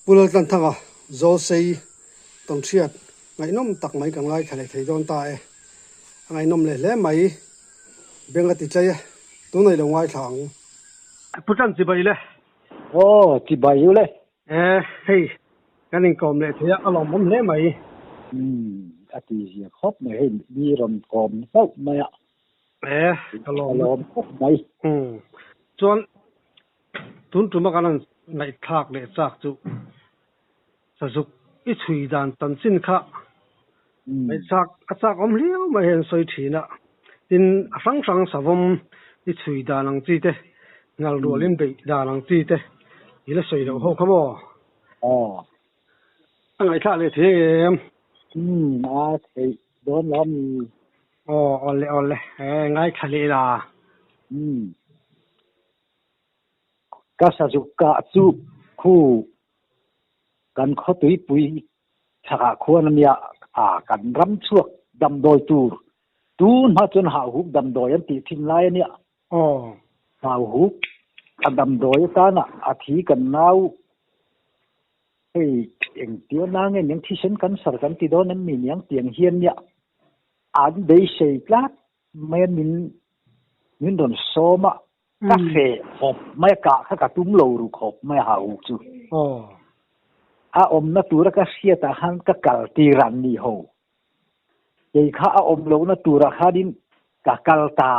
Pu Laltlanthanga Zawlsei tawnhriat ngaihnawm tak mai kan ngaithla leh thei dawn ta e. A ngaihnawm leh hle mai. Beng a ti tlei e. Tunah i lo ngaithla ang. Pu Tlan chibai le. Aw, chibai u le. E, hei kan inkawm leh thei a, a lawmawm hle mai. Umm, a ti zia khawp mai hei mi rawn kawm hlauh mai a. E, ka lawm. Ka lawm khawp mai. Umm, chuan tun tuma kan han ngaihthlak leh chak chu Sazuk i chhui dan chanchin kha ngaihthlak a chak awm hliau mai hian sawi thin a, tin a hrang hrang savawm i chhui dan ang chi te, ngal rual in beih dan ang chi te i la sawi loh ho kha maw? Aw. A ngaihthlak leh thei em? Umm a theih dawn lo ami? Aw awle awle e ngaithla leh la. Umm. Ka sazuk kah chu khu kan khaw tuipui chhakah khuan ania a kan ram chhuak damdawi tur tun hma chuan hauhuk damdawi an tih thin lai ania. Aw. Hauhuk a damdawi atana a thi kan nau hei engtia na nge niang thisen cancer kan ti dawn em mi niang tiang hian nia an beisei tlat mai a min min rawn sawm a Ka hreh khawp mai a, kah kha ka tum lo ru khawp mai a hau chu. A awmna tura ka hriatah khan ka kal tir an ni ho. Kei kha a awm lohna turah khanin ka kal ta.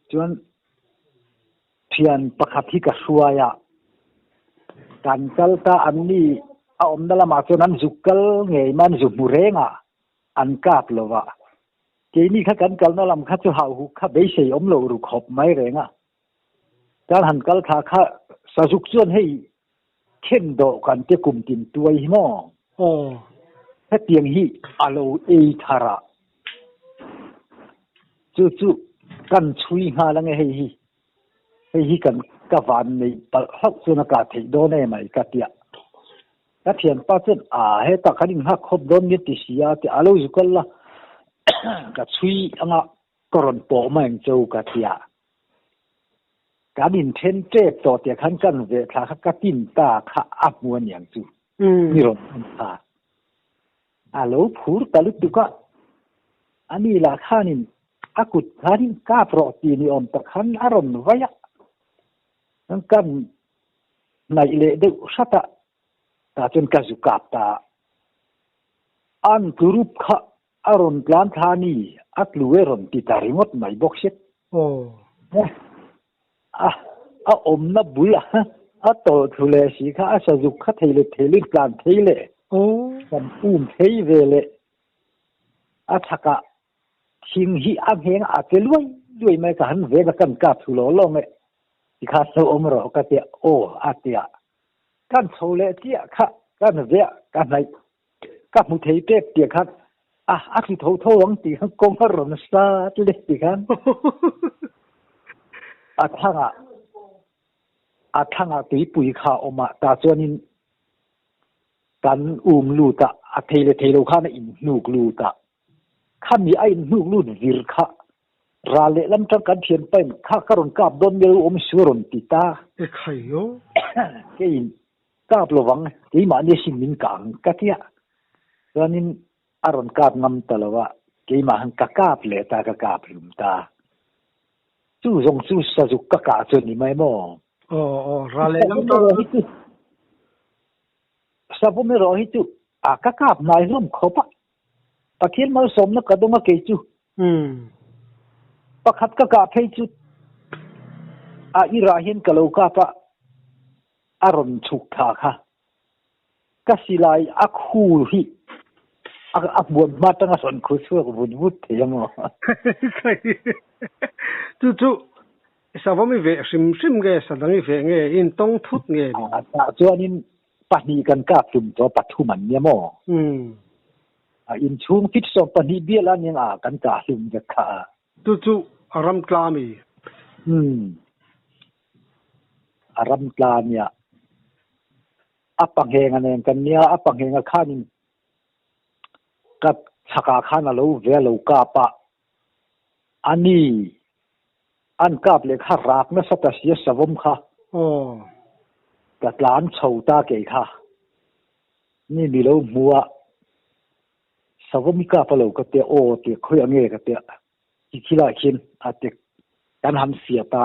Chuan thian pakhat hi ka hruai a, kan kal ta an ni a awmna lamah chuan an zuk kal ngei mai an zu hmu reng a, an kap lo va. Keini kha kan kalna lam kha chu hauhuk kha beisei awm lo ru khawp mai reng a. Kan han kal thla kha Sazuk chuan hei khen dawh kan te kum tin tuai hi maw? Aw. Hetiang hi a lo ei thar a. Chu chu kan chhui nghal ange hei hi. Hei hi kan ka van nei palh hlauh chuan a kah theih dawn em ai ka tia. Ka thianpa chuan a hetah kan inghak khawp dawn nia ti si a ti a lo zu kal la ka chhui anga ka rawn pawh mai ang che u ka tia. Kan inthen tep tawh tia khan kan ve thla kha ka tin ta kha a hmu aniang chu ni rawn en kha. A lo phur ta lutuk a, ani lah khanin a kut khanin kap rawh ti ni awm tak khan a rawn vai a, kan hnaih leh deuh hrat a, tah chuan ka zu kap ta a. An tlurup kha a rawn tlan thla a ni, a tlu e rawn ti ta ringawt mai bawk si. A a awmna bul a a tawlh thlu leh si kha a sazuk kha thei leh thei leh tlan thei leh kan um thei ve leh a chhakah thing hi a ngheng a che luai luai mai ka han veng a kan kap thlu law law nge tikhan lo awm rawh ka tia aw a tia kan chho leh chiah kha kan veh ka hnaih Ka hmu thei tep tih khan a a tlu tho tho ang tih khan kawng a rawn sat leh tih khan a thangah a thangah tuipui kha a awm a tah chuanin kan um lut a a thei leh thei lo khan a inhnuk lut a khami a inhnuk lut vir kha ral leh lam tang kan thian pain kha ka rawn kap dawn mial u awm su a rawn ti ta. Ekhai aw. Keiin Kap lovang, keimahni a sin min kah ang ka tia. Chuanin a rawn kap ngam ta lo a, keimah han ka kap leh ta, ka kap hlum ta. Chu zawng chu sazuk ka kah chu a ni mai maw? Aw, aw, ral leh lam tawh hi chu Savawm erawh hi chu a ka kap hnai hlawm khawp a, Pathian malsawmna ka dawng a kei chu. Pakhat ka kah phei chu a irah hian ka lo kap a, a rawn chhuk thla kha. Ka silai a khu hi a hmuam hma tang a rawn khu chhuak vut vut thei a maw? Chu chu savawm i veh hrim hrim nge, sadang i veh nge, i intawng thut nge ni? Tah chuanin pahnih kan kap tum tawh pathum an nia maw? A inchhung fit 12 bial a nia a kan kah hlum vek kha a. Chu chu a ram tla mi? Umm. A ram tla nia. A panghenga nen kan nia, a panghenga khanin ka chhakah khan a lo ve a lo kap a. Ani an kap leh kha rak nasa ta sia savawm kha. Aw. Ka tlan chho ta kei kha. Ni mi lo hmu a, Savawm i kap a lo ka tia, aw tia khawi ang nge ka tia, ti thil ah khian a ti kan han fiah ta,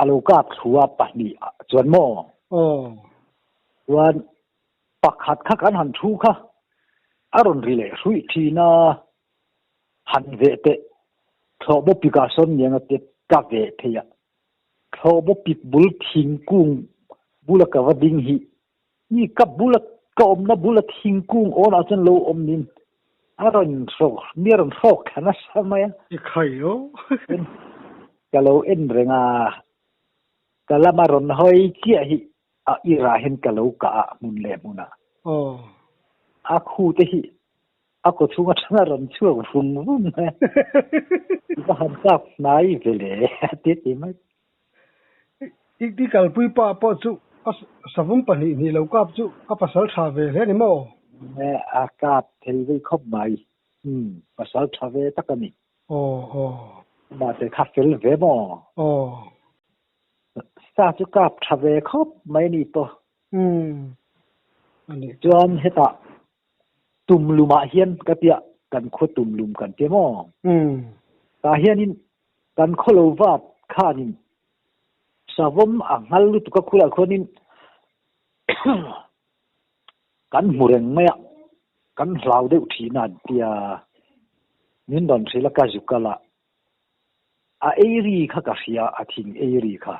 a lo kap thlu a pahnih chuan maw? Aw. Chuan pakhat kha kan han thu kha a rawn ri leh hruih thin a, han veh teh thlawh bawp pikah sawn niang a tia ka veh thei a, thlawh bawp pik bul thingkung bula ka va ding hi Mi ka bula ka awmna bula thingkung awnah chuan lo awm nin a rawn hrawk mi a rawn hrawk thla nasa mai a. I khai aw. Ka lo en reng a, ka lama rawn hawi chiah hi a irah hian ka lo kah a hmun leh hmunah. Aw. A khu te hi a kaw chhung atang a rawn chhuak vung vung mai a. I va han kap hnai ve le a ti ti mai. I kalpui pa pawh chu a savawm pahnih hnih lo kap chu a pasal tha ve hle ni maw? A kap thei vei khawp mai. Umm, pasal tha ve tak a ni. Aw, aw. Mahse kha fel ve maw? Aw. Sa chu kap tha ve khawp mai ni pawh. Umm, a nih. Chuan hetah tumlumah hian ka tia kan khaw tumlum kan tia maw? Umm. Tah hianin Kan khaw lo vat khanin savawm a nghal lutuk a khulah khuanin kan hmu reng mai a, kan hlau deuh thin a an tia, min rawn hrilh a ka zu kal a, a ei ri kha ka hria a thing ei ri kha,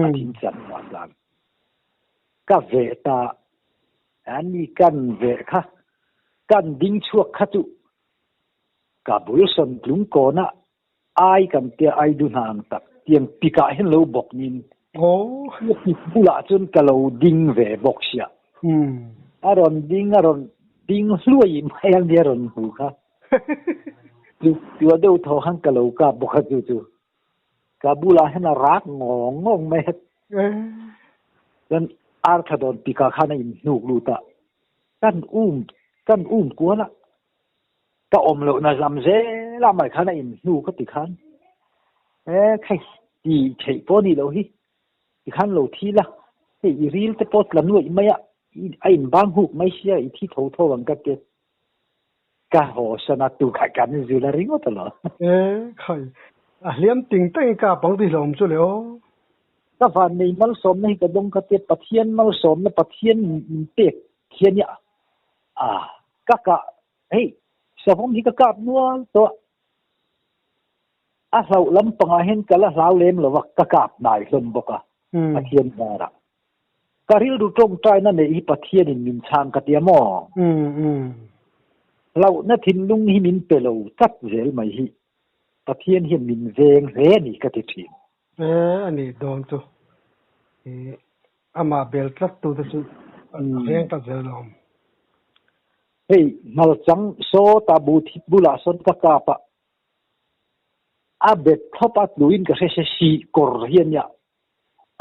a thing chan vah tlan ka veh ta, ani kan veh kha kan ding chhuak kha chu ka bul sawn tlung kawn a Ai kan tia ai du hna ang tak tiang pikah hian lo bawk nin a pik bulah chuan ka lo ding ve bawk sia. A rawn ding a rawn ding hluai mai ang nia rawn hmu kha. Chu tua deuh thaw khan ka lo kap bawk a chu chu. Ka bulah hian a rak ngawng ngawng mai a. Chuan arthla dawn pikah khan a inhnuk lut a. Kan um kan um kual a. Ka awm lohna zam zel a mai khan a in hnu ka ti khan e khai ti theih pawh a nih loh hi ti khan lo thi la hei i ril te pawh tla nuaih mai a a in bang huk mai sia i thi tho tho ang ka ti ka haw san a tu kha kan zul a ringawt a lo. E khai a hliam ting tengin ka pang ti hlawm chu le aw. Ka vannei malsawmna hi ka dawng ka tia Pathian malsawmna Pathian min pek hian i a Ka kah, hei, savawm hi ka kap nual tawh a, a hlauh lampangah hian ka la hlau lem lo va, ka kap hnai hlawm bawk a, Pathian zarah. Ka rilru tawngtaina neih hi Pathianin min chhang ka tia maw? Hlauhna thinlung hi min pe lo tlat zel mai hi Pathian hian min veng hle a ni ka ti thin. E, a nih dawn chu. I Amah bel tlat tu te chu a veng tlat zel lo. Hei hngalchang saw ta bu thit bulah sawn ka kap a, a bet thlawp a tluin ka hre se sih kawr hi a nia,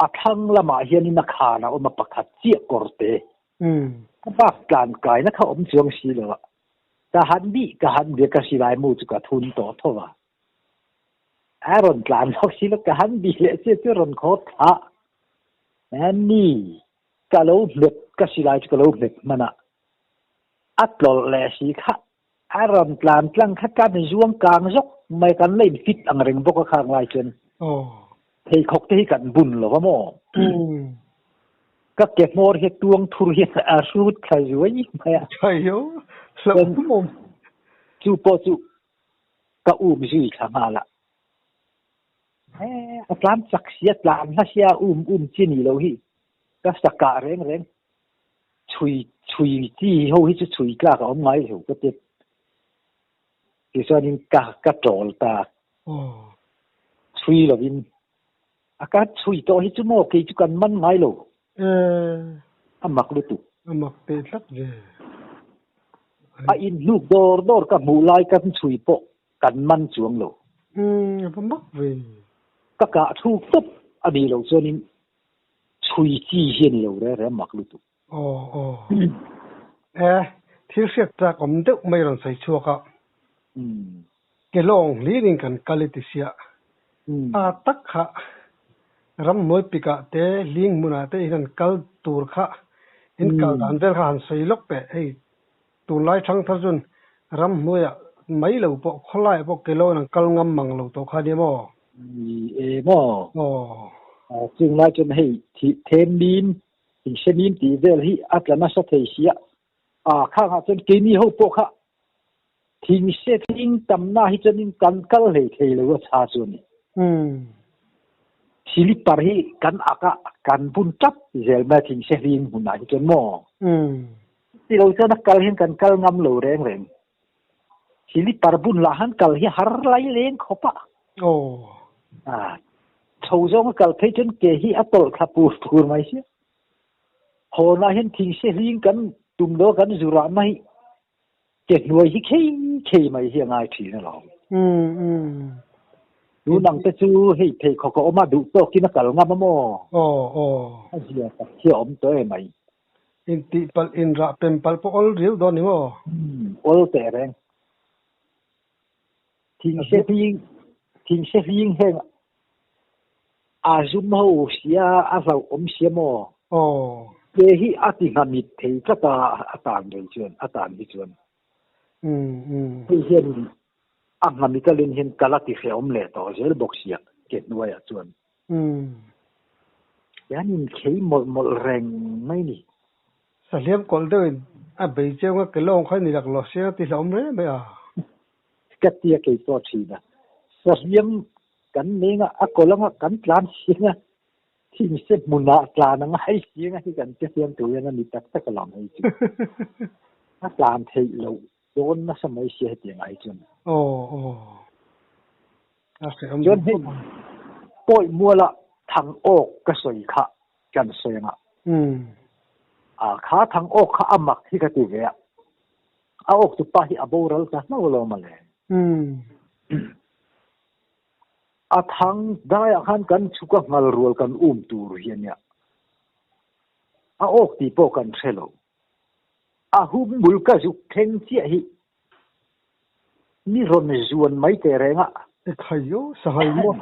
a thlang lamah hianin a khan a awm a pakhat chiah kawr te. A bak tlan kaina kha awm chuang si lo a, ka han bih ka han bia ka silai mu chu ka thun tawh tho va. A rawn tlan bawk si lo, ka han bih leh chiah chu a rawn khaw thlah. Ni, ka lo hmet, ka silai chu ka lo hmet hman a, a tlawlh leh si kha a rawn tlan tlang kha kan zuang kang zawk mai, kan la in fit ang reng bawk a khang lai chuan pheikhawk te hi kan bun lo va maw? Ka ke hmawr hi tuang thur hi a hrut thla zuai mai a. Chu pawh chu ka um zui thla nghal a. He a tlan chak si a tlan hla sia um um chi ni lo hi ka sa kah reng reng chhui chhui chi ho hi chu chhui tlak a awm ngai lo ka ti tichuanin ka ka tawl ta chhui lovin a ka chhui tawh hi chu maw kei chu kan man ngai lo a mak lutuk a mak teh tlat ve a inhnuk dawr dawr ka hmuh lai kan chhui pawh kan man chuang lo. Umm, a va mak ve. Ka kah thluk tawp a nih loh chuanin chhui chi hi a ni lo reng reng mak lutuk. Aw, aw. E, thil hriat chak awm deuh mai rawn sawi chhuak a. Umm. Ke lawng hlirin kan kal i ti siah. A tak kha Ramhnuai pikah te hling hmunah te in han kal tur kha in kal dan vel kha han sawi lawk teh. Hei tunlai thangthar chuan ramhnuaiah mai lo pawh khawlaiah pawh ke loin an kal ngam mang lo tawh kha nia maw? Ni e maw? Aw. Chung lai chuan hei thih them mim, inhre mim tih vel hi a tla nasa thei sia. A khangah chuan keini ho pawh kha thingse thing tamna hi chuanin kan kal hlei thei lo a chha chu a ni. Silipar hi kan ak a, kan bun tap zel mai a thingse hling hmunah hi chuan maw? Ti lo chuan a kal hian kan kal ngam lo reng reng. Silipar bun lah han kal hi har lai leng khawp a. Aw. A chho zawng a kal phei chuan ke hi a tawlh thla pur pur mai sia. Hawnah hian thingse hling kan tum lo kan zurah mai ke hnuai hi khei khei mai hi a ngai thin alawm. Tun ang te chu hei pheikhawk a awm a duh tawkin a kal ngam a maw? Aw aw. A zia tak hi a awm tawh e mai. Intih palh inrah pem palh pawh awl riau dawn ni maw? Awl teh reng. Thingse hling thingse hling heng a zum ho sia a hlauh awm sia maw? Aw. Ke hi a ti nghamit thei tlat a a tan rei chuan a tan hi chuan. Hei hian a nghamit a len hian kal a ti hrehawm leh tawh zel bawk sia ke hnuaiah chuan. Hian inkhei mawlh mawlh reng mai ni. Sahliam kawlh deuhin a bei chiang a, ke lawng kha ni laklawh sia ti hlauhawm reng mai a. Ka tia kei pawh thin a. Sahliam kan neng a, a kawlh anga kan tlan siang a, thingse hmunah tlan anga hei siang a hi kan che siam tur hian a ni tak tak alawm hei chu. A tlan theih loh dawn nasa mai sia hetiang ah hi chuan. Aw aw. A hrehawm Chuan hei pawi muala thang awk ka sawi kha kan sawi anga. A kha thang awk kha a mak hi ka ti ve a. A awk tu pa hi a boral ta hlauh lo mawle. A thang daiah khan kan chhuk a ngal rual kan um tur hi a nia. A awk tih pawh kan hre lo. A hum bul ka zuk thleng chiah hi mi rawn zuan mai teh reng a. E khai aw, sahal maw?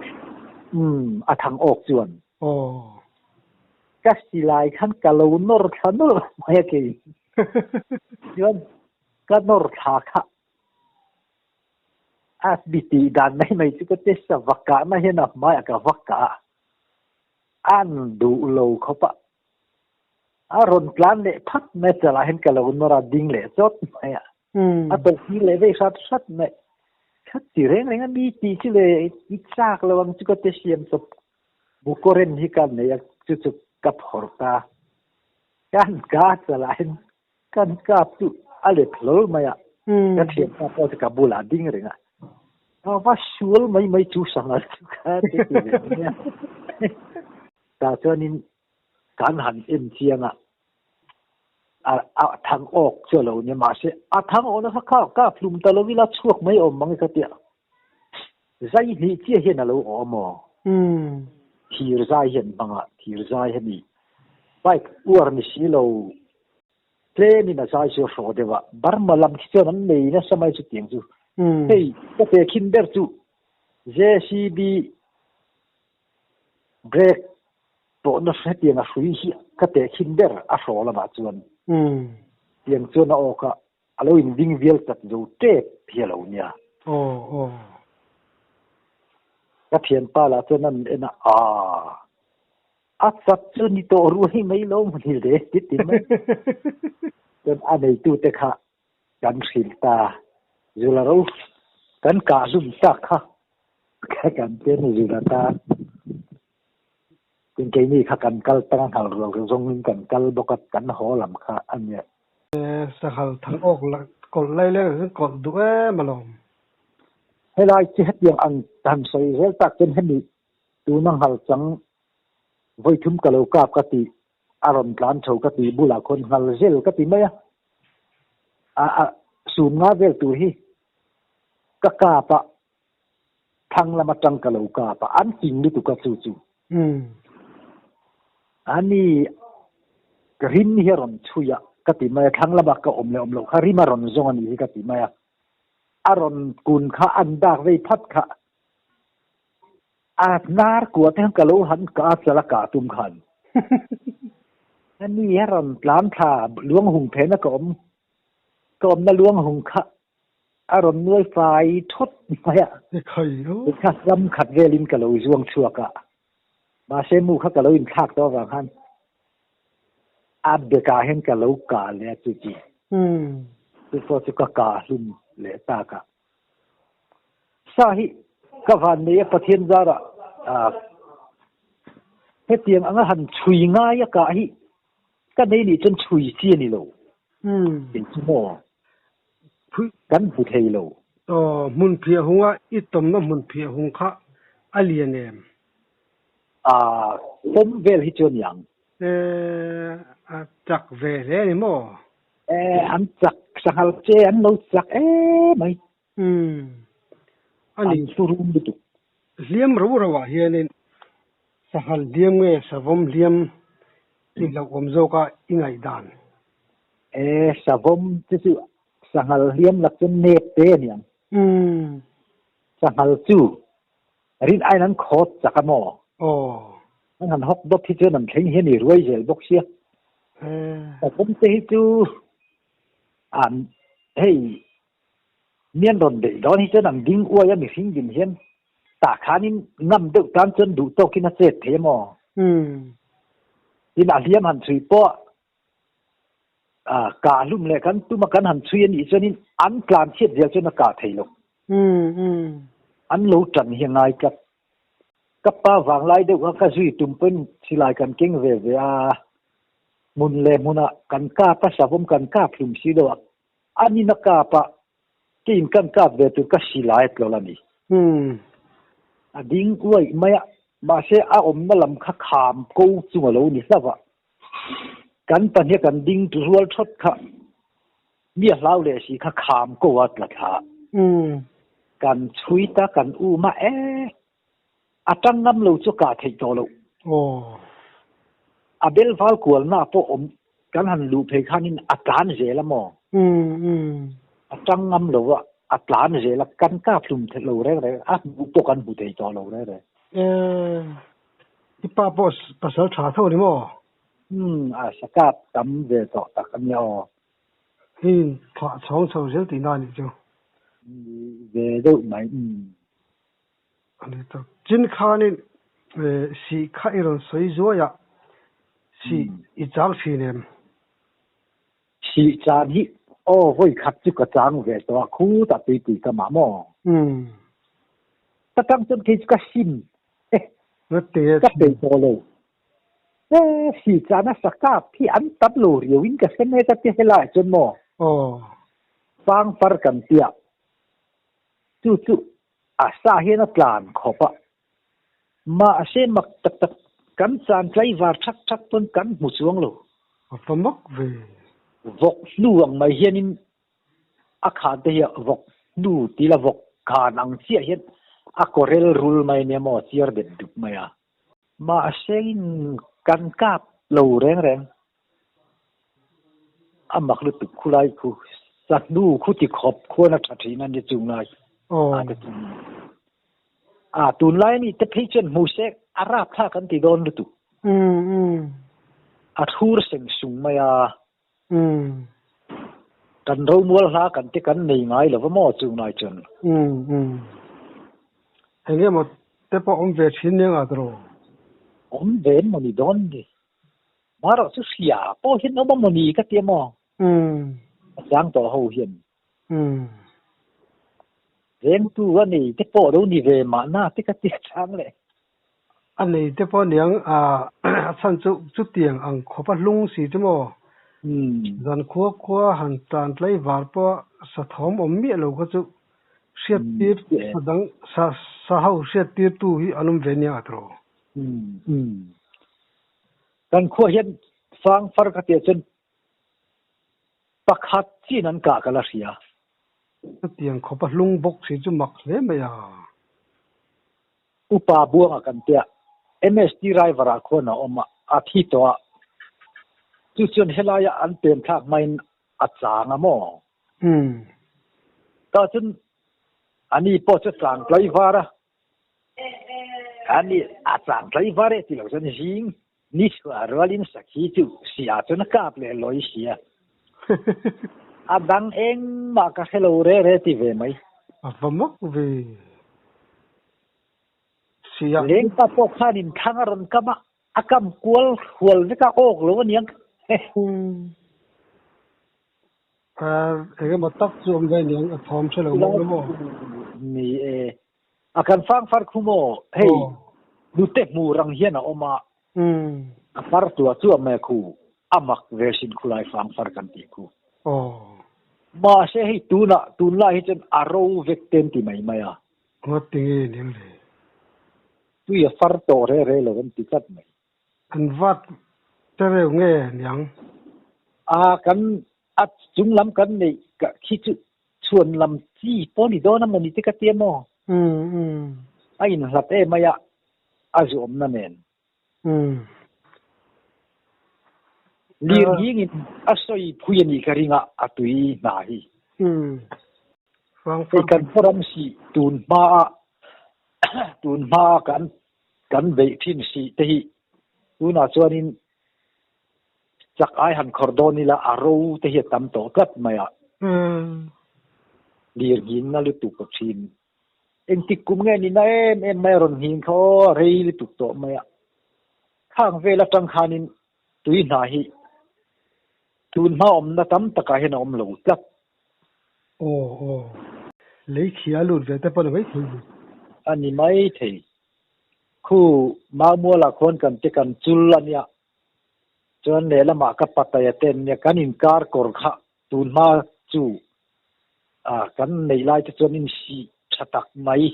Umm, a thang awk chuan. Aw. Ka silai khan ka lo nawr thla nawlh mai a kei. Chuan ka nawr thla kha a mi tih dan mai mai chu ka test a, va kahna hian a hmaiah ka va kah a, an duh lo khawp a. A rawn tlan leh phat mai chalah hian ka lo nawr a ding leh chawt mai a. A tawlh tir leh vei hrat hrat mai. Khat ti reng reng a mi tih chu le i chak lo ang chu ka te siam chawp bukawren hi ka nei a chu chu ka phawrh ta. Kan ka chalah hian kan kap chu a let hlawl mai a. Ka thianpa pawh chu ka bulah a ding reng a. A va sual mai mai chu sangal chu ka te ti ve mai a. Tah chuanin Kan han en chiang a, a thang awk chu a lo nia mahse a thang awk nasa kha ka hlum ta lo ila chhuak mai awm mang e ka tia zai hnih chiah hian a lo awm aw. Thir zai hian hmang a, thir zai hi a ni. Bike uar ni si lo tlem in a zai chu a hrawh deuh a, Burma lam khi chuan an nei nasa mai chutiang chu. Hei ka pe khin ber chu JCB Break pawhna hetiang a hrui hi ka tehkhin ber a hraw lamah chuan tiang chuan a awk a, a lo in ving vial chat zo tep hi a lo nia. Ka thianpa lah chuan an en a, Aaa, a chat chu ni tawh ruai mai lo maw ni le ti ti mai. Chuan a neitute kha kan hrilh ta, Zula ro kan kah hlum tak kha kan ten Zula ta tin keini kha kan kal tang a nghal rual zawngin kan kal bawk a, kan haw lam kha a nia. Sanghal thang awk la kawlh lai leng ah kawlh duh em alawm. Helai chu hetiang ang han sawi zel tak chuan hemi tuna nghal chang vawithum ka lo kap ka tih a rawn tlan tho ka tih bulah khawn nghal zel ka ti mai a, a a sum nga vel tur hi ka kap a, thlang lam atang ka lo kap a, an fing lutuk a chu chu. Ani rim hi a rawn chhui a ka ti mai a, thlang lama ka awm leh awm loh kha rim a rawn zawng a nih hi ka ti mai a, a rawn kun kha an dak vei phat kha. A hnar kua te khan ka lo han ka a chal a kah tum khan. Ani a rawn tlan thla luang hung phena ka awm ka awmna luang hung kha a rawn nuai fai thawt mai a. Kha ram khat velin ka lo zuang chhuak a. Mahse mu kha ka lo inthlak tawh avang khan a bekah hian ka lo kah leh a chu chu. Chu pawh chu ka kah hlum leh tak a. Sa hi ka van nei a Pathian zarah hetiang anga han chhui ngai a kah hi ka nei nih chuan chhui chi a ni lo. Kei chu maw kan hmu thei lo. Aw, hmun phiah hunga i tawmna hmun phiah hung kha a lian em? Aa, pawm vel hi chu a niang. Ee, a chak ve hle a ni maw? Ee, an chak, sanghal che an lo chak em mai. Umm, a ni. An hlu rum lutuk. Hliam ro ro ah hianin sanghal hliam nge savawm hliam i hlauhawm zawk a i ngaihdan? Ee, savawm te chu sanghal hliam lak chuan nep te a niang. Umm. Sanghal chu rin aiin an khawt chak a maw? Aw. An han hawk dawp hi chuan an thleng hian i ruai zel bawk sia. Savawm te hi chu an hei mi an rawn beih dawn hi chuan an ding uai a mihring din hian tah khanin ngam deuh tan chuan duh tawkin a chet thei a maw? Tin a hliam han chhui pawh kah hlum leh kan tum a kan han chhui a nih chuanin an tlan chhiat zel chuan a kah thei lo. An lo tan hi a ngai tlat. Ka pa vanglai deuh kha ka zui tum pawhin silai kan keng ve ve a, hmun leh hmunah kan kap a, savawm kan kap hlum si lo a, an in a kap a, keiin kan kap ve tur ka silai a tlawlh a ni. A ding uaih mai a, mahse a awmna lam kha kham ko chung a lo ni hlauh a. Kan pahnih kan ding tu rual thawt kha mi a hlau leh si kha kham ko a tla thla. Kan chhui ta kan um a e a tang ngam lo chu kah theih tawh loh. A bel val kual na pawh awm kan han luh phei khanin a tlan zel a maw? A tang ngam lo a a tlan zel a kan kap hlum lo reng reng a hmuh pawh kan hmu thei tawh lo reng reng. I pa pawh pasal tha tho ni maw? Umm, a sakap tam ve tawh tak a nia aw. Hei thlah chhawng chho zel tihna a nih chu. Ni ve deuh mai, umm. A ni tak. Chin khanin sih kha i rawn sawi zuai a, sih i chang thin em? Sih chan hi aw vawi khat chu ka chang ve tawh a, khutah tuipui ka mah maw? Ka tang chuan kei chu ka sim e, ka peih tawh lo. E, sih chan a sakap hi an tam lo riau in ka hre mek a ti helai chuan maw? Fangfar kan tia, chu chu a sa hian a tlan khawp a. Mahse mak tak tak kan chan tlaivar thak thak pawn kan hmu chuang lo. A va mak ve. Vawk hnu ang mai hianin a khan te hi vawk hnu ti la vawk khan ang chiah hian a kawrel rul mai nia maw chiar det dup mai a. Mahse in kan kap lo reng reng. A mak lutuk khulai khu sa hnu khu ti khawp khuan a tha thin a ni chung lai a te chu. A tunlai a ni te phei chuan hmu se a rap thlak an ti dawn lutuk. A thur seng sung mai a. Kan romual hla kan te kan nei ngai lo va maw chung lai chuan. Eng emaw te pawh awm ve thin nia ngah tawh. Awm ve emaw ni dawn ni. Marawh chu hria pawh hian awm a mawni ka ti a maw? A chang tawh ho hian. Vengtu a nei te pawh lo ni ve mahna te ka ti a chang leh. A nei te pawh aniang a chhan chu chutiang ang khawp a hlung si chu maw? Zan khua khua han tan tlai var pawh sa thawm awm miah lo kha chu hriat tir sa dang sa ho hriat tir tu hi an awm ve nia a tawh. Kan khua hian fang far ka tia chuan pakhat chin an kah ka la hria. Chutiang khawpa hlung bawk si chu mak hle mai a. Upa Buanga kan tia MST driver ah khuan a awm a, a thi tawh a. Chu chuan helaia an pem thlak hmain a chang a maw? Tah chuan ani pawh chu chang tlai var a. Ani a chang tlai var e ti lo chuan zing ni chhuah rualin sakhi chu sia chuan a kap leh lawi sia. A dang engmah ka hre lo re re ti ve mai. A va mak ve. Sia. Lengpa pawh khanin thlang a rawn kam a, a kam kual hual vek a awk lo aniang. Eng emaw tak chu awm ve aniang a thawm hre lo maw maw. Ni e. A kan fang far khu maw hei nute hmu rang hian a awm a. A far tua chu a mai khu a mak ve sin khulai fang far kan tih khu. Mahse hei tunah tunlai hi chuan a ro vek ten ti mai mai a. Ngawt tinge aniang le. Tui a far tawh re re lo an ti tlat mai. An vat te reuh nge niang? A kan a chung lam kan neih ka khi chu chhuan lam chi pawh ni dawn a maw ni te ka tia maw? A inhlat em mai a, a zuamna nen. Lir hingin a sawi phui a nih ka ring a, a tui hna hi. Hei kan khaw ram si tun hma a tun hma a kan kan beih thin si te hi tunah chuanin chak ai han khawr dawn ila a ro te hi a tam tawh tlat mai a. Lir nghingna lutuk a thin. Engtik kum nge nina em em mai a rawn nghing kha aw a rei lutuk tawh mai a. Khang vel atang khanin tui hna hi tun hma awmna tam takah hian a awm lo tlat. Aw aw. Lei khi a lut ve te pawh ni mai thei ni. A ni mai thei. Khu Maumualah khuan kan te kan chul a nia. Chuan lehlamah ka pataya te an nia. Kan inkar kawr kha tun hma chu kan neih lai te chuan insih tha tak mai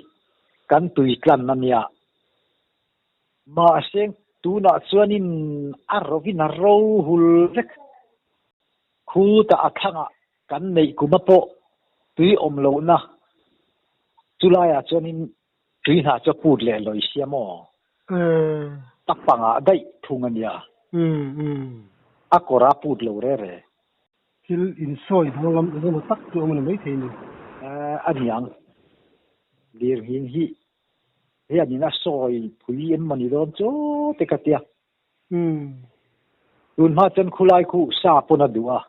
kan tui tlan a nia. Mahse tunah chuanin a rovin a ro hul vek. Khutah a thlangah kan neih kuma pawh tui awm lohna chulaiah chuanin tui hna chu a put leh lawi sia maw? A pangah daih thung a nia. A kawr a put lo re re. Thil insawi danglam eng emaw tak chu awm a ni maithei ni. A niang. Lirnghing hi hianin a sawi phui em maw ni dawn chu te ka tia. Tun hma chuan khulai khu sa pawn a duh a.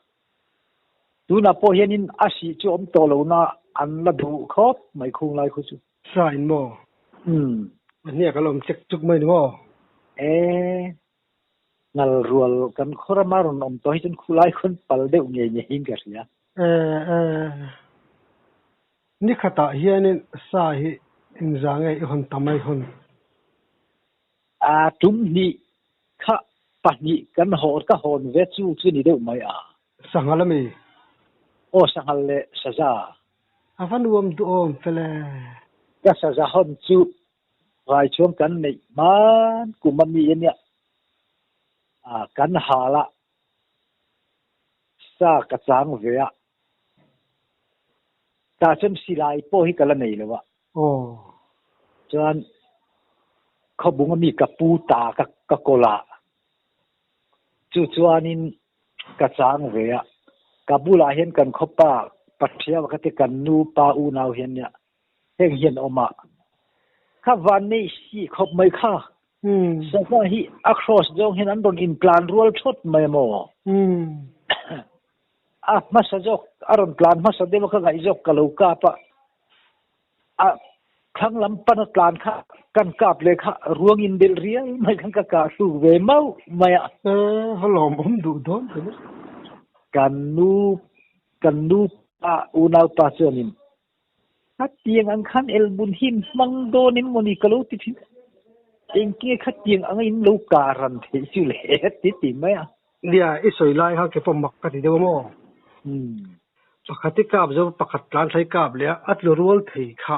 Tunah pawh hianin a sih chu awm tawh lo na an la duh khawp mai khung lai khu chu. Sa in maw? A hniak a la awm chek chuk mai ni maw? E, ngal rual kan khaw rama rawn awm tawh hi chuan khulai khuan pal deuh ngei ngeiin ka hria. E, e. Ni khatah hianin sa hi engzah nge i hawn ta mai hawn? A tum hnih kha pahnih kan hawn ka hawn ve chu chu ni deuh mai a. Sanghal ami? Aw sanghal leh saza. A va nuam duhawm fel e. Ka saza hawn chu raichhuang kan neih hman kum ami ania a kan hal a sa ka chang ve a tah chuan silai pawh hi ka la nei lo a. Aw. Chuan khawbung ami ka pu ta ka ka kawl a chu chuanin ka chang ve a ka bulah hian kan khawpa Pathian ka ti kan nu pa unau hian nia heng hian awm a kha van nei si khawp mai kha saza hi a cross zawng hian an rawn intlan rual thawt mai maw a hmasa zawk a rawn tlan hmasa deuh a ka ngaih zawk ka lo kap a a thlang lam pan a tlan kha kan kap leh kha ruang in belh rial mai khan ka kah hluk ve mauh mai a. E va lawmawm duh dawn ta ni. Kan nu kan nu pa unau pa chuanin khatiang ang khan elbun hi in hmang dawn em mawni ka lo ti thin. Engtinge khatiang anga in lo kah ran theih chu le ti ti mai a. Nia i sawi lai kha ke pawh mak ka ti deuh a maw? Pakhat i kap zo pakhat tlan thlai kap leh a, a tlu rual thei kha.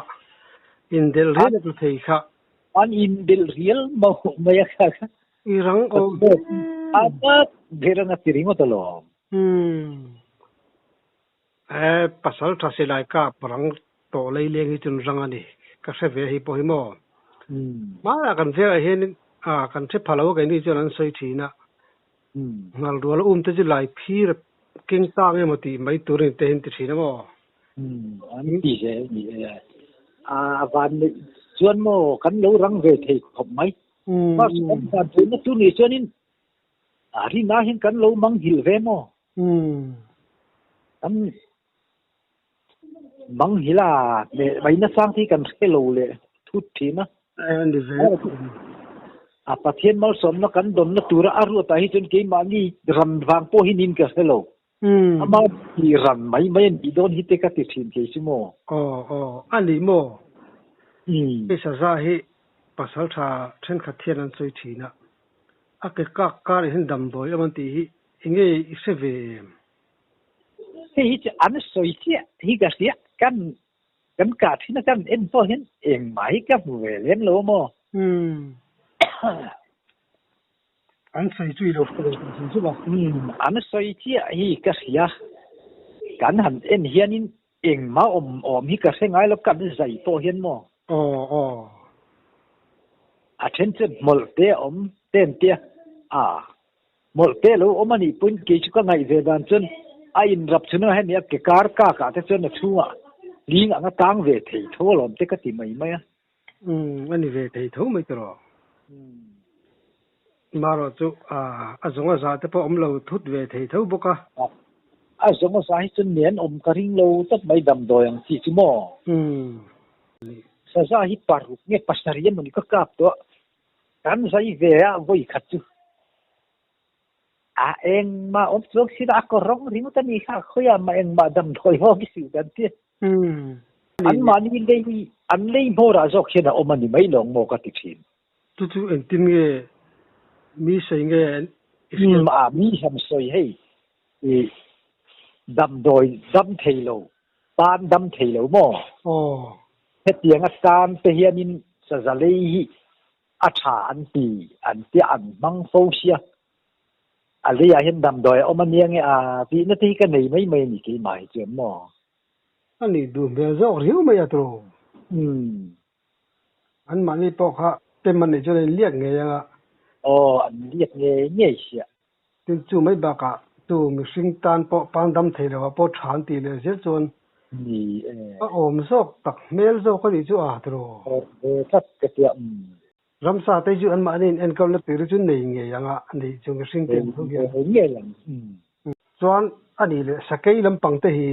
Indelh rial a tlu thei kha. An indelh rial mai a kha kha. I rang awm hle. A vat ber ang a ti ringawt alawm. E, pasal tha silai kap rang tawh lei leng hi chun rang a ni. Ka hre ve hi pawh hi maw. Hmaiah kan vengah hian kan hre pha lo a keini chuan an sawi thin a. Ngal rual a um te chu lai phir keng tang emaw tih mai tur in te hian ti thin a maw? An ti zel ni e. A van neih Chuan maw kan lo rang ve thei khawp mai. Mahse kan van theihna chu ni chuanin a rin ah hian kan lo mang nghilh ve maw? Kan mang nghilh a, meh mai nachang te hi kan hre lo leh thut thin a. A Pathian malsawmna kan dawnna tura a ruatah hi chuan keimahni ran vang pawh hi niin ka hre lo. Ama tih ran mai mai a nih dawn hi te ka ti thin thei chu maw? Aw aw, a nih maw? Hei saza hi pasal tha thenkhat hian an sawi thin a, a ke kak karah hian damdawi awm an tih hi enge i hre ve em? Hei hi chu an sawi chiah hi ka hria, kan kan kah thin a kan en pawh hian engmah hi ka hmu ve lem lo a maw? An sawi chu i lo hre ve tawh thei chu ba. Umm, an sawi chiah hi ka hria. Kan han en hianin engmah awm awm hi ka hre ngai lo, kan zai pawh hian maw? Aw, aw. A then chuan hmawlh te a awm te an tia, a hmawlh te lo awm a nih pawhin kei chu ka ngaih ve dan chuan a inrap chhun a hemi a ke kar kak ah te chuan a chhungah hling anga tang ve thei tho alawm te ka ti mai mai a. Umm, a ni ve thei tho mai tawh. Marawh chu a zawng a za te pawh awm lo thut ve thei tho bawk a. A zawng a za hi chuan nen awm ka ring lo tawp mai damdawi ang chi chu maw? Umm. Saza hi paruk nge pasarih emawni ka kap tawh a, kan zai ve a vawi khat chu. A engmah awm chuang si lo, a kawr rawng ringawt a ni kha, khawiah mah engmah damdawi ho hi suh kan ti. Anmahni lei, an lei hmawrah zawk hian a awm a ni mai lawng maw ka ti thin. Chu chu engtin nge mi sawi nge i hriat? A mi han sawi hei, i damdawi dam thei lo, tan dam thei lo maw? Aw. Hetiang a tan te hianin saza lei hi a tha an ti, an tia an hmang fo sia. A leiah hian damdawi a awm a nia nge a tihna te hi ka nei mai mai a ni keimah hi chuan maw? A nih duh hmel zawk riau mai a tawh. Umm. Anmahni pawh kha pem a nih chuan a inliak ngei ang a. Aw, an liak ngei ngei sia. Tin chu mai bakah chu mihring tan pawh pang dam thei lo ah pawh tha an tih leh zel chuan Ni e. A awm zawk tak hmel zawk a nih chu a tiraw? Awm ve tlat ka tia umm. Ramsa te chu anmahni in enkawlna tur hi chu nei ngei ang a, nei chu mihring te an tho hian. Nei ngei ang umm. Chuan a nih leh sakei lampang te hi.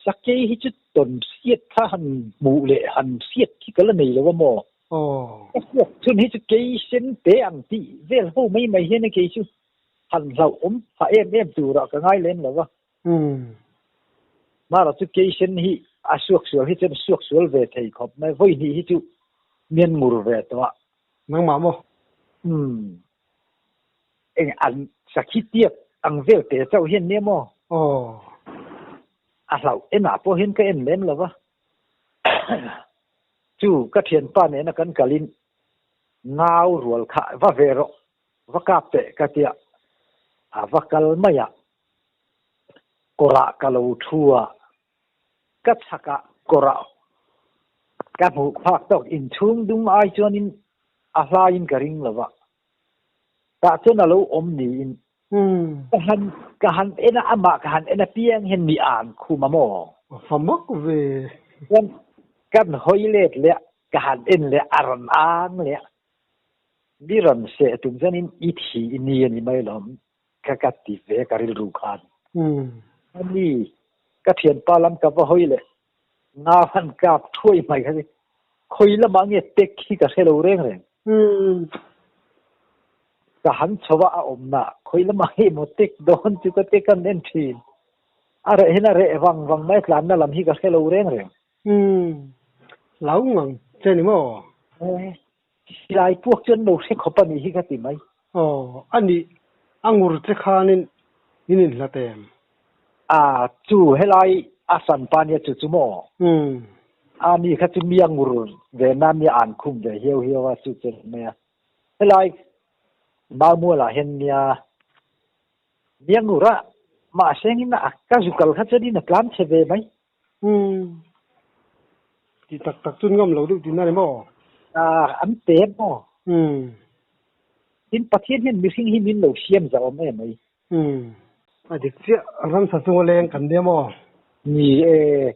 Sakei hi chu tawn hriat kha han hmuh leh han hriat khi ka la nei lo a maw? Aw. Ka hriat chhun hi chu kei sen te ang tih vel ho mai mai hian kei chu han hlauhawm pha em em turah ka ngai lem lo va. Umm. Mara chu kei sen hi a suak sual hi chuan suak sual ve thei khawp mai, vawi hnih hi chu mian ngur ve tawh a. Nangmah maw? Umm. Eng an sakhi tiak ang vel te chauh hian nia maw? Aw. A hlauh enah pawh hian ka en lem lo va. Chu ka thianpa nena kan kalin ngau rual kha va ve rawh, va kap teh ka tia a va kal mai a, kawrah ka lo thu a, ka chhakah kawrah ka hmuh phak tawk inchhung dum ai chuanin a hlaiin ka ring lo va, tah chuan a lo awm niin Ka han ka han en a, amah ka han en apiang hian mi an khum a maw? Fa mak ve. Chuan kan hawi let leh a, ka han en leh a, a rawn ang leh a. Mi rawn seh tum chuanin i thi i ni a ni mai lawm ka ka ti ve ka rilru khan. Ani ka thianpa lam ka va hawi leh nga han kap thuai mai kha si khawi lamah nge tek hi ka hre lo reng reng. Ka han chho a, a awmna khawi lamah nge maw tek dawn chu ka tek an en thin. A reh hian a reh vang vang mai a, tlanna lam hi ka hre lo reng reng. Umm, lau ngang che ni maw? Silai puak chu an lo hre khawp a nih hi ka ti mai. Aw, a nih, a ngur che khanin in inhlat em? A, chu helai a san pa nia chu chu maw? Umm. A mi kha chu mi a ngur ve na mi a an khum ve hiau hiau a chu chu mai a. Helai Maumualah hian nia mi a ngur a, mahse engin a ka zukal kha chuan in a tlan chhe ve mai. Umm. Ti tak tak chuan ngam lo deuh tihna ni maw? A, an pe maw? Umm. Tin, Pathian hian mihring hi min lo siam zah awm em mai. Umm. A dik chiah, ramsa chunga leng kan nia maw? Ni e.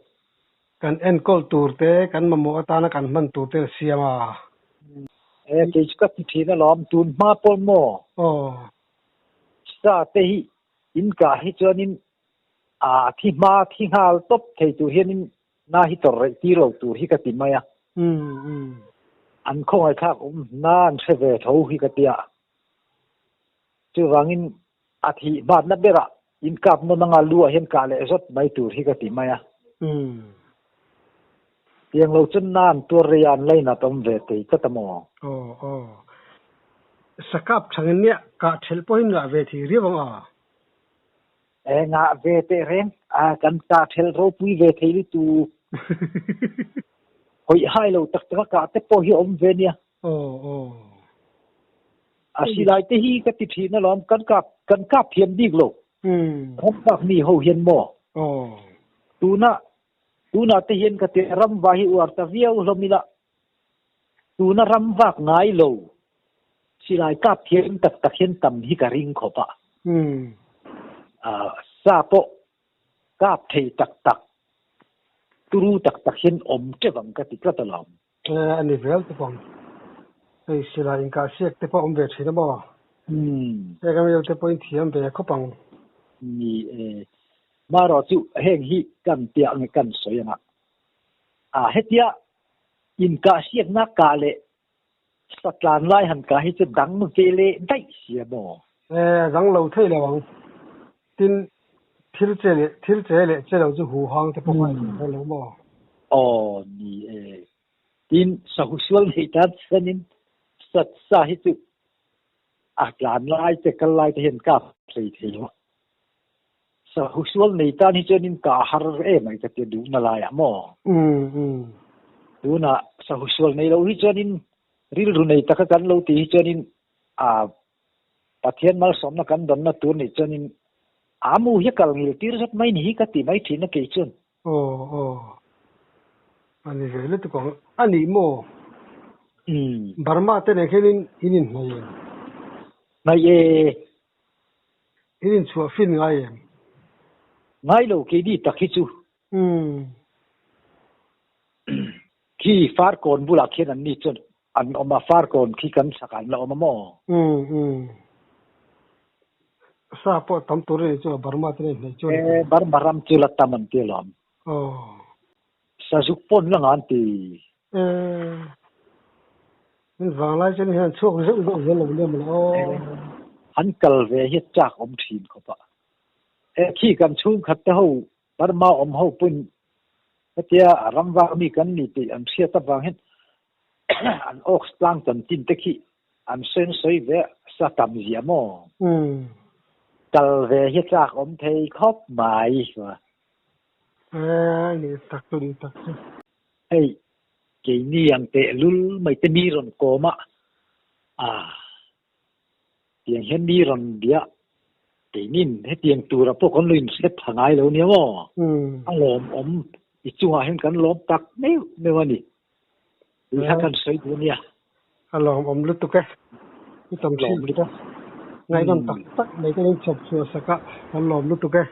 Kan enkawl tur te, kan mamawh atana kan hman tur te a siam a. E, kei chu ka ti thin alawm, tun hma pawn maw? Aw. Sa te hi in kah hi chuanin a thi hma thi nghal tawp thei tur hianin na hi tawrh reh tir lo tur hi ka ti mai a. An khawngaihthlak awm na an hre ve tho hi ka ti a. Chuvangin a thih hmatna berah in kap nawn anga lu ah hian kah leh zawt mai tur hi ka ti mai a. Tiang lo chuan na an tuar rei a an lainat awm ve thei tlat a maw? Aw aw. Sakap thangin nia kah thelh pawhin ngah ve thei riau ang a. E ngah ve teh reng a kan kah thelh ropui ve thei lutuk. Hawih hai lo tak tak a kah te pawh hi a awm ve nia. Aw aw. A silai te hi ka ti thin alawm kan kap kan kap thiam bik lo. Ram kap mi ho hian maw? Aw. Tuna tuna te hian ka ti ram va hi uar ta viau hlawm ila tuna ram vak ngai lo silai kap thiam tak tak hian tam hi ka ring khawp a. Sa pawh kap thei tak tak turu tak tak hian awm teuh ang ka ti tlat alawm. A ni vel te pawh ang. Hei silai inkah siak te pawh a awm ve thin a maw? Heng amiau te pawhin thiam ve khawp ang. Ni e. Marawh chu heng hi kan tia nge kan sawi ang a. A hetia inkah siakna kah leh satlan lai han kah hi chu dang ve leh daih sia maw? E, dang lo thei lo ang. Tin, thil che leh thil che leh che lo chu huhang te pawh a inhmu dawn lo maw? Aw, ni e. Tin, sahu sual nei tan chuanin sat sa hi chu a tlan lai te kal lai te hian kap hlei thei lo a. Sahu sual nei tan hi chuanin kah har em ai ka tia duhna laiah maw? Tunah sahu sual nei lo hi chuanin rilru nei taka kan lo tih hi chuanin a Pathian malsawmna kan dawnna tur nih chuanin a mu hi a kal ngil tir zet mai ni hi ka ti mai thin a kei chuan. Aw aw. A ni ve lutuk ang. A nih maw? Burma te nen khianin in inhnaih em? Hnaih e. In inchhuah fin ngai em? Ngai lo keini tak hi chu. Khi Farkawn bulah khian an ni chuan an awm a, Farkawn khi kan chhak ah an la awm a maw? Umm. Sa pawh tam tur a ni chu a, Burma te nen hnaih chu a ni. E, Burma ram chu la tam an ti alawm. Aw. Sazuk pawn la nga an ti. E, in vanglai chuan hian chhuak zeuh zeuh zel lo nia mawle aw. E, an kal ve hi chak awm thin khawp a. E, khi kan chhungkhat te ho Burma awm ho pawhin hetia ram vak mi kan ni tih an hriat avang hian an awk tlang chanchin te khi an sawi sawi ve sa tam zia maw? Kal ve hi tlak awm thei khawp mai. Eh, ni tak chu ni tak chu. Hei, keini ang teh lul mai te mi rawn kawm a, ah. Tiang hian mi rawn bia keinin hetiang tura pawh kan lo inhre pha ngai lo nia maw? A lawmawm i chungah hian kan lawm tak meuh meuh a ni. Tih kha kan sawi duh a nia. A lawmawm lutuk e. I tam thin lutuk a. Ngaihnawm tak tak mai kan inchhawp chhuah sak a, kan lawm lutuk e.